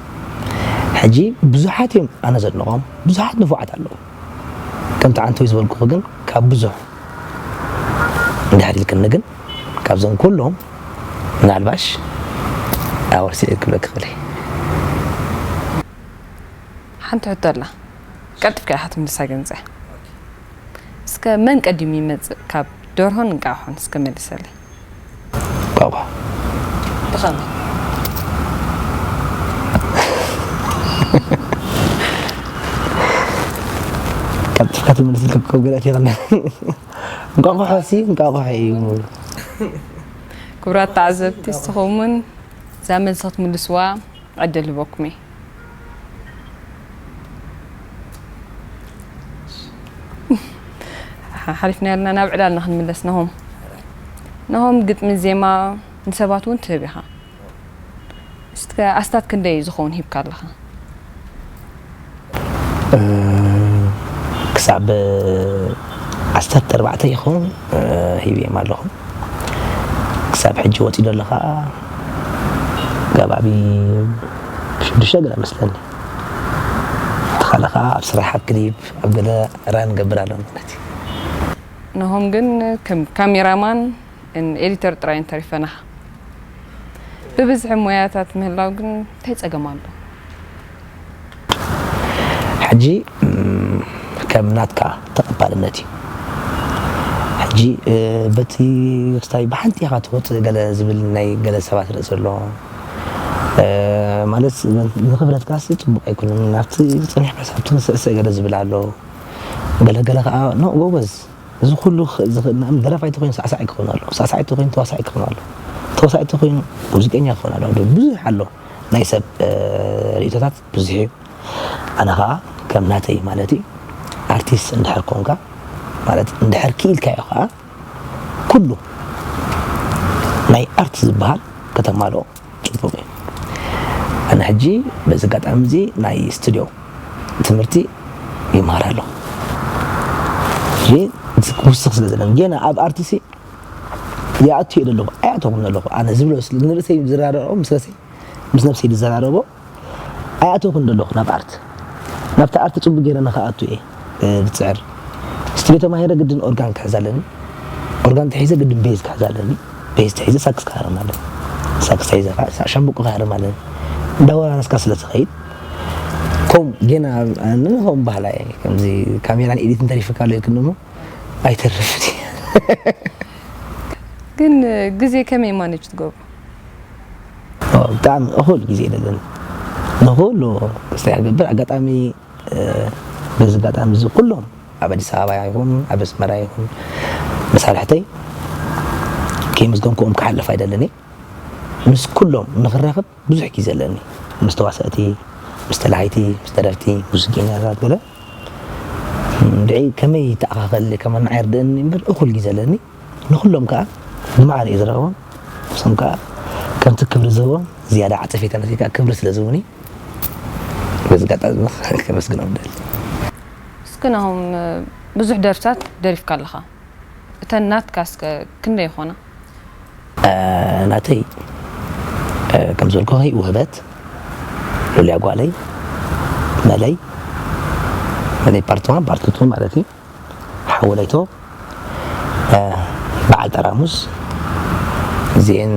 ሕጂ ብዙሓት እዮም ኣነ ዘድንቖም ብዙሓት ንፉዓት ኣለዉ። ከምቲ ዓንተወይ ዝበልኩኺ ግን ካብ ብዙሕ እንድሕር ኢልክኒ ግን ካብዞም ኩሎም ምናልባሽ ኣወል ስዒድ ክብለኪ ክእል እየ። ሓንቲ ሕቶ ኣላ ቀልጢፍካ ኢኻ ትምልሳ ግን እዚኣ እስከ መን ቀዲሙ ይመጽእ ካብ ደርሆን እንቃቑሖን እስከ መልሰለይ። እንቋቑሖ። ብኸመይ? ቀልጢፍካ ትምልስ ኢልካ ኮ ግራት ይኸና። እንቋቑሖ ሲ እንቋቑሖ እዩ። ክቡራት ተዓዘብቲ ንስኹም እውን እዛ መልሲ ክትምልስዋ ዕድል ሂበኩም እየ። ሓሊፍና ያልና ናብ ዕላልና ክንምለስ ነሆም ነሆም ግጥሚ ዜማ ንሰባት እውን ትህብ ኢኻ እስከ ኣስታት ክንደይ ዝኸውን ሂብካ ኣለኻ ክሳብ ዓሰርተ ኣርባዕተ ይኸውን ሂብዮም ኣለኹ ክሳብ ሕጂ ወፂኡ ዘሎ ከዓ ከባቢ ሽዱሽተ ገለ መስለኒ እቲ ካልእ ከዓ ኣብ ስራሕ ኣብ ክሊፕ ኣብ ገለ ራን ገብር ኣሎ ማለት እዩ ነሆም ግን ከም ካሜራማን ኤዲተር ጥራይ እንተሪፈናኻ ብብዝሒ ሞያታት ምህላው ግን እንታይ ፀገም ኣሎ ሕጂ ከም ናትካ ተቐባልነት እዩ ሕጂ በቲ ክስታይ ብሓንቲ ኢኻ ትወፅእ ገለ ዝብል ናይ ገለ ሰባት ርእሲ ኣሎ ማለት ንክብረትካ ሲ ፅቡቅ ኣይኮንን ናብቲ ፀኒሕካ ሳብቲ ክስዕስዕ ገለ ዝብል ኣሎ ገለገለ ከዓ ኖ ጎበዝ እዚ ኩሉ ዝኽእል ደራፋይ ተኮይኑ ሳዕሳዒ ክኸውን ኣሎ ሳዕሳዒ ተኮይኑ ተዋሳዒ ክኸውን ኣሎ ተዋሳዒ ተኮይኑ ሙዚቀኛ ክኸውን ኣሎ ብዙሕ ኣሎ ናይ ሰብ ርእቶታት ብዙሕ እዩ ኣነ ከዓ ከም ናተይ ማለት እዩ ኣርቲስት እንድሕር ኮንካ ማለት እንድሕር ክኢልካዮ ከዓ ኩሉ ናይ ኣርት ዝበሃል ከተማልኦ ፅቡቅ እዩ ኣነ ሕጂ በዚ ኣጋጣሚ እዚ ናይ ስቱድዮ ትምህርቲ ይመሃር ኣለኹ ክውስኽ ስለ ዘለን ጌና ኣብ ኣርትሲ ይኣቱ እየ ዘለኹ ኣይኣተኹን ዘለኹ ኣነ ዝብሎ ንርእሰይ ዝራረኦ ምስ ረሰይ ምስ ነብሰይ ዝዘራረቦ ኣይኣተኹን ዘለኹ ናብ ኣርት ናብቲ ኣርት ፅቡቅ ገይረ ንክኣቱ እየ ዝፅዕር ስቱድዮ ተማሂረ ግድን ኦርጋን ክሕዝ ኣለኒ ኦርጋን ተሒዘ ግድን ቤዝ ክሕዝ ኣለኒ ቤዝ ተሒዘ ሳክስ ክሃርም ኣለኒ ሳክስ ተሒዘ ከዓ ሻምብቆ ክሃርም ኣለኒ እንዳወራረስካ ስለ ትኸይድ ከም ጌና ንንኸም ባህላ እየ ከምዚ ካሜራን ኤዲትን ተሪፍካ ኣሎ ኢልክኒ እሞ ኣይተርፍን እዩ ግን ግዜ ከመይ ማኔጅ ትገብሩ? ብጣዕሚ እኹል ግዜ የለኒ ንኩሉ ክስታይ ክገብር ኣጋጣሚ። በዚ ኣጋጣሚ እዚ ኩሎም ኣብ ኣዲስ ኣበባ ይኹን ኣብ ኣስመራ ይኹን መሳርሕተይ ከይምዝገንክኦም ክሓልፍ ኣይደለኒ። ምስ ኩሎም ንክራኸብ ብዙሕ ግዜ ኣለኒ። ምስ ተዋሰእቲ፣ ምስ ተላሃይቲ፣ ምስ ደረፍቲ፣ ሙዚቀኛታት ገለ እንድዒ ከመይ ይተኣኻኸል ከመና ኣይርድእኒ እምበር እኹል ግዜ ኣለኒ። ንኹሎም ከዓ ብማዕረ እየ ዝረኸቦም። ንሶም ከዓ ከምቲ ክብሪ ዝህቦም ዝያዳ ዓጸፌታ ነቲ ከዓ ክብሪ ስለ ዝህቡኒ በዚ ኣጋጣሚ ከመስግኖም ደሊ። እስኪ ናሆም ብዙሕ ደርፍታት ደሪፍካ ኣለኻ። እተን ናትካ እስከ ክንደይ ይኾና? ናተይ ከም ዝበልኩኺ ውህበት፣ ሉልያ ጓለይ፣ መለይ፣ መለይ ፓርት ዋን ፓርት ቱ ማለት እዩ፣ ሓወለይቶ፣ በዓል ጠራሙዝ፣ እዚኤን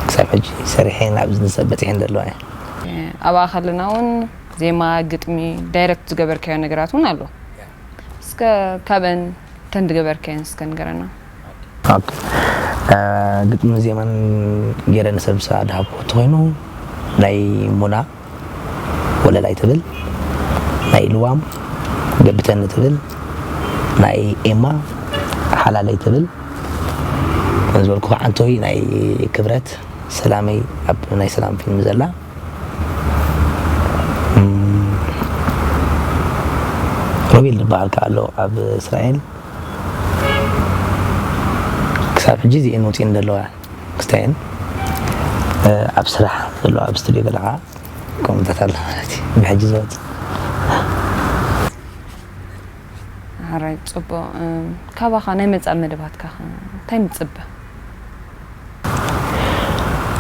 ክሳብ ሕጂ ሰሪሐን ኣብዚ ንሰብ በፂሐን ዘለዋ እየን። ኣብኣ ከለና እውን ዜማ፣ ግጥሚ፣ ዳይረክት ዝገበርካዮ ነገራት እውን ኣሎ። እስከ ካብአን ተን ዝገበርካየን እስከ ንገረና። ግጥሚ ዜማን ገይረ ንሰብ ዝሃብኩ እንተኮይኑ ናይ ሙና ወለላይ ትብል፣ ናይ ልዋም ገብተኒ ትብል፣ ናይ ኤማ ሓላለይ ትብል፣ ዝበልኩ ከዓ እንተይ ናይ ክብረት ሰላመይ ኣብ ናይ ሰላም ፊልም ዘላ ሮቤል ዝበሃል ከ ኣሎ ኣብ እስራኤል። ክሳብ ሕጂ እዚኤን ወፂኤን ዘለዋ ክስታየን ኣብ ስራሕ ዘለዋ ኣብ ስቱዲዮ ገለ ከዓ ከምኡታት ኣሎ ማለት እዩ። ብሕጂ ዝወፅ ሓራይ ፅቡቅ። ካባኻ ናይ መፃእ መደባትካ እንታይ ንፅበ?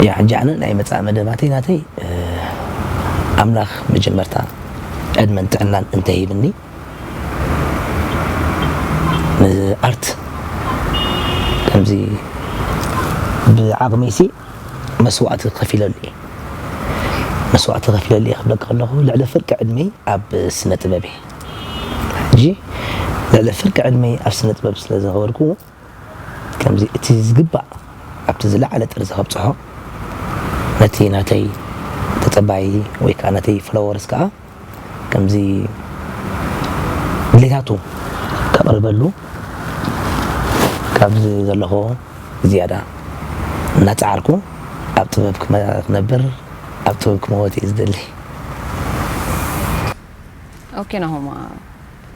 ያ ሕጂ ኣነ ናይ መፃእ መደባተይ ናተይ ኣምላኽ መጀመርታ ዕድመን ጥዕናን እንተሂብኒ ንኣርት ከምዚ ብዓቕመይሲ መስዋእቲ ከፊለሉ እየ። መስዋእቲ ከፊለሉ እየ ክብለካ ከለኹ ልዕሊ ፍርቂ ዕድመይ ኣብ ስነ ጥበብ እየ። ሕጂ ልዕሊ ፍርቂ ዕድመይ ኣብ ስነ ጥበብ ስለ ዘኸበርኩ ከምዚ እቲ ዝግባእ ኣብቲ ዝለዓለ ጥርዚ ከብፅሖ ነቲ ናተይ ተፀባይ ወይ ከዓ ነተይ ፎሎወርስ ከዓ ከምዚ ድሌታቱ ከቕርበሉ ካብዚ ዘለኹ ዝያዳ እናፀዓርኩ ኣብ ጥበብ ክነብር ኣብ ጥበብ ክመወት እየ ዝደሊ። ኦኬ ናሆማ፣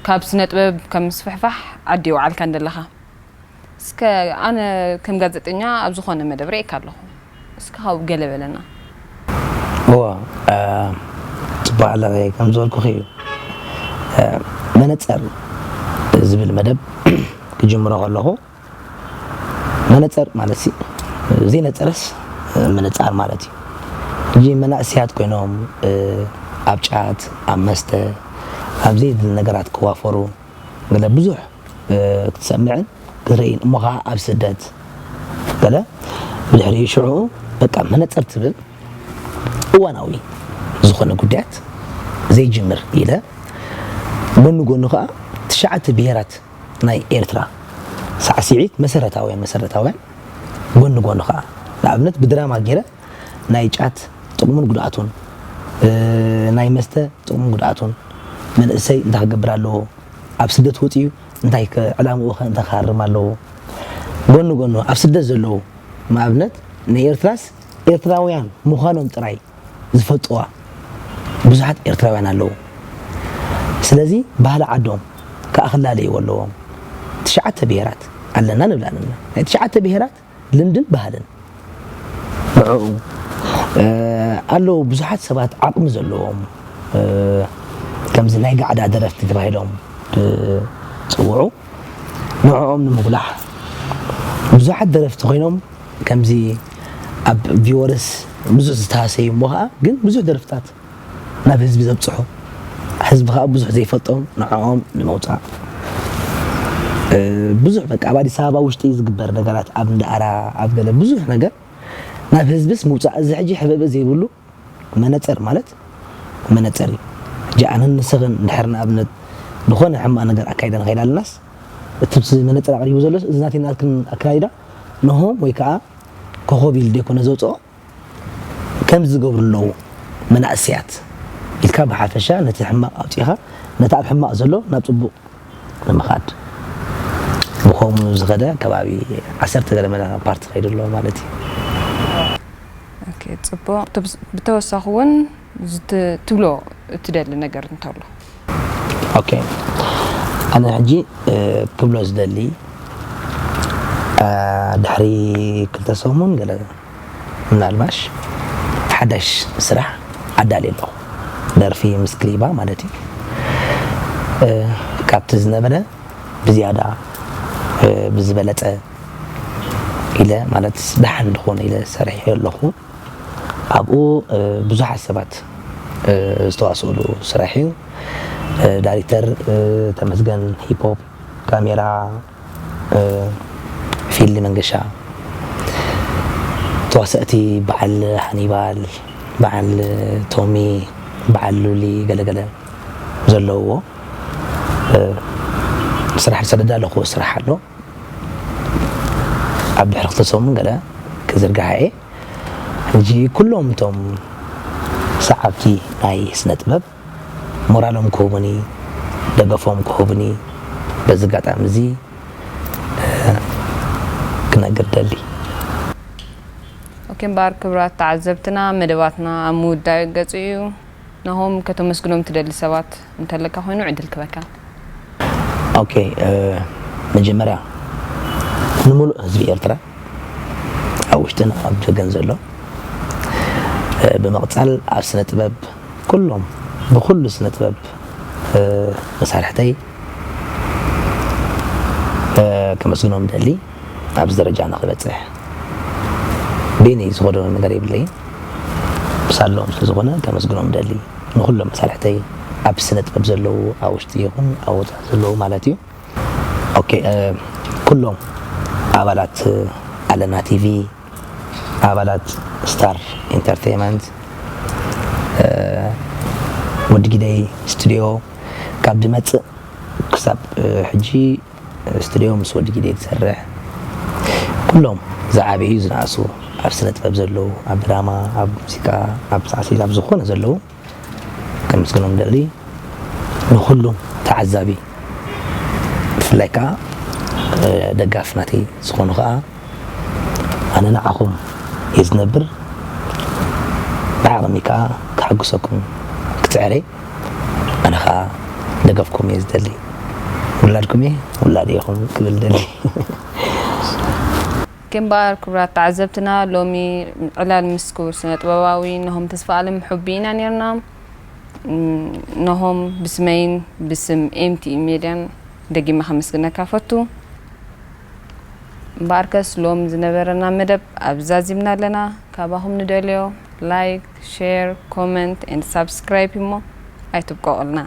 ካብ ስነ ጥበብ ከም ምስፍሕፋሕ ዓዲ ይውዓልካ እንደለኻ እስከ ኣነ ከም ጋዜጠኛ ኣብ ዝኾነ መደብ ርእየካ ኣለኹ። እስከ ካብኡ ገለ በለና። እወ፣ ጽቡቕ ኣለኺ። ከም ዝበልኩኺ እዩ። መነጸር ዝብል መደብ ክጅምሮ ከለኹ፣ መነጸር ማለት ሲ ዘይነጸረስ ምንጻር ማለት እዩ። ሕጂ መናእሰያት ኮይኖም ኣብ ጫት፣ ኣብ መስተ፣ ኣብ ዘይድሊ ነገራት ክዋፈሩ ገለ ብዙሕ ክትሰምዕን ክትርእይን እሞ ኸዓ ኣብ ስደት ገለ ብድሕሪኡ ሽዑ በቃ መነጸር ትብል እዋናዊ ዝኾነ ጉዳያት ዘይጅምር ኢለ ጎኒ ጎኒ ኸዓ ትሽዓተ ብሄራት ናይ ኤርትራ ሳዕስዒት መሰረታውያን መሰረታውያን ጎኒ ጎኒ ኸዓ ንኣብነት ብድራማ ገይረ ናይ ጫት ጥቕሙን ጉድኣቱን ናይ መስተ ጥቕሙን ጉድኣቱን መንእሰይ እንታይ ክገብር ኣለዎ ኣብ ስደት ወፂኡ እንታይ ዕላምኡ ከ እንታይ ክሃርም ኣለዎ ጎኒ ጎኑ ኣብ ስደት ዘለዉ ንኣብነት ንኤርትራስ ኤርትራውያን ምዃኖም ጥራይ ዝፈልጥዋ ብዙሓት ኤርትራውያን ኣለዉ። ስለዚ ባህሊ ዓዶም ከዓ ክላለይዎ ኣለዎም። ትሽዓተ ብሄራት ኣለና ንብል ኣለና። ናይ ትሽዓተ ብሄራት ልምድን ባህልን ንዕኡ ኣለዉ። ብዙሓት ሰባት ዓቕሚ ዘለዎም ከምዚ ናይ ጋዕዳ ደረፍቲ ተባሂሎም ዝፅውዑ ንዕኦም ንምጉላሕ ብዙሓት ደረፍቲ ኮይኖም ከምዚ ኣብ ቪወርስ ብዙሕ ዝተሃሰዩ እሞ ከዓ ግን ብዙሕ ደርፍታት ናብ ህዝቢ ዘብፅሑ ህዝቢ ከዓ ብዙሕ ዘይፈልጦም ንዕኦም ንምውፃእ ብዙሕ በቃ ኣብ ኣዲስ ኣበባ ውሽጢ ዝግበር ነገራት ኣብ እንዳኣራ ኣብ ገለ ብዙሕ ነገር ናብ ህዝብስ ምውፃእ እዚ ሕጂ ሕበበ ዘይብሉ መነፀር ማለት መነፀር እዩ። ሕጂ ኣነን ንስኽን እንድሕር ንኣብነት ዝኾነ ሕማቕ ነገር ኣካይዳ ንኸይድ ኣለናስ እቲ መነፀር ኣቕሪቡ ዘሎስ እዚ ናተይ ናትክን ኣካይዳ ነሆም ወይ ከዓ ኮኸብ ኢሉ ደይኮነ ዘውፅኦ ከምዚ ዝገብሩ ኣለዉ መናእሰያት ኢልካ ብሓፈሻ ነቲ ሕማቕ ኣውፂኻ ነቲ ኣብ ሕማቕ ዘሎ ናብ ፅቡቕ ንምኻድ ብኸምኡ ዝኸደ ከባቢ ዓሰርተ ገለ መና ፓርቲ ከይዱ ኣሎ ማለት እዩ። ኦኬ፣ ፅቡቕ። ብተወሳኺ እውን ትብሎ እትደሊ ነገር እንተሎ? ኦኬ፣ ኣነ ሕጂ ክብሎ ዝደሊ ድሕሪ ክልተ ሰሙን ገለ ምናልባሽ ሓዳሽ ስራሕ ኣዳልየ ኣለኹ። ደርፊ ምስ ክሊባ ማለት እዩ። ካብቲ ዝነበረ ብዝያዳ ብዝበለፀ ኢለ ማለት ደሓን ዝኾነ ኢለ ሰሪሐ ኣለኹ። ኣብኡ ብዙሓት ሰባት ዝተዋስእሉ ስራሕ እዩ። ዳይሬክተር ተመስገን፣ ሂፖፕ፣ ካሜራ፣ ፊልድ መንገሻ፣ ተዋሰእቲ በዓል ሃኒባል፣ በዓል ቶሚ፣ በዓል ሉሊ ገለገለ ዘለውዎ ስራሕ ዝሰደዳ ኣለኹ። ስራሕ ኣሎ ኣብ ድሕሪ ክልተ ሰሙን ገለ ክዝርግሓ እየ። ሕጂ ኩሎም እቶም ሰዓብቲ ናይ ስነ ጥበብ ሞራሎም ክህቡኒ ደገፎም ክህቡኒ በዚ ኣጋጣሚ እዚ ክነግር ደሊ። ኦኬ እምበኣር ክብራት ተዓዘብትና መደባትና ኣብ ምውዳእ ገጹ እዩ። ናሆም ከተመስግኖም ትደሊ ሰባት እንተለካ ኮይኑ ዕድል ክበካ። ኦኬ መጀመርያ ንምሉእ ህዝቢ ኤርትራ ኣብ ውሽጥን ኣብ ደገን ዘሎ ብምቕጻል ኣብ ስነ ጥበብ ኩሎም ብኩሉ ስነ ጥበብ መሳርሕተይ ከመስግኖም ደሊ ኣብዚ ደረጃ ንክበፅሕ ቤኒ ዝኸዶ ነገር የብለይን። ብሳሎም ስለዝኾነ ከመስግኖም ደሊ ንኩሎም መሳርሕተይ ኣብ ስነ ጥበብ ዘለዉ ኣብ ውሽጢ ይኹን ኣብ ወፃኢ ዘለዉ ማለት እዩ። ኦኬ ኩሎም ኣባላት ኣለና ቲቪ ኣባላት ስታር ኢንተርቴይመንት ወዲ ጊደይ ስቱዲዮ ካብ ድመፅእ ክሳብ ሕጂ ስቱዲዮ ምስ ወዲ ጊደይ ዝሰርሕ ኩሎም ዝዓበዩ ዝነኣሱ ኣብ ስነ ጥበብ ዘለዉ ኣብ ድራማ ኣብ ሙዚቃ ኣብ ሳዕሲት ኣብ ዝኾነ ዘለዉ ከምስግኖም ደሊ ንኩሉ ተዓዛቢ ብፍላይ ከዓ ደጋፍ ናተይ ዝኾኑ ከዓ ኣነ ንዓኹም እየ ዝነብር ብዓቕሚ ከዓ ክሕግሰኩም ክፅዕረ ኣነ ከዓ ደገፍኩም እየ ዝደሊ ውላድኩም እየ ውላድ ኢኹም ክብል ደሊ ኬምባር ክቡራት ተዓዘብትና ሎሚ ዕላል ምስ ክቡር ስነ ጥበባዊ ነሆም ተስፋ ኣለም ሕቢ ኢና ነርና ነሆም ብስመይን ብስም ኤምቲ ሜድያን ደጊመ ከመስግነካ ፈቱ እምበኣርከስ ሎም ዝነበረና መደብ ኣብ ዛዚምና ኣለና ካባኹም ንደልዮ ላይክ ሼር ኮመንት ኤንድ ሳብስክራይብ እሞ ኣይትብቀቑልና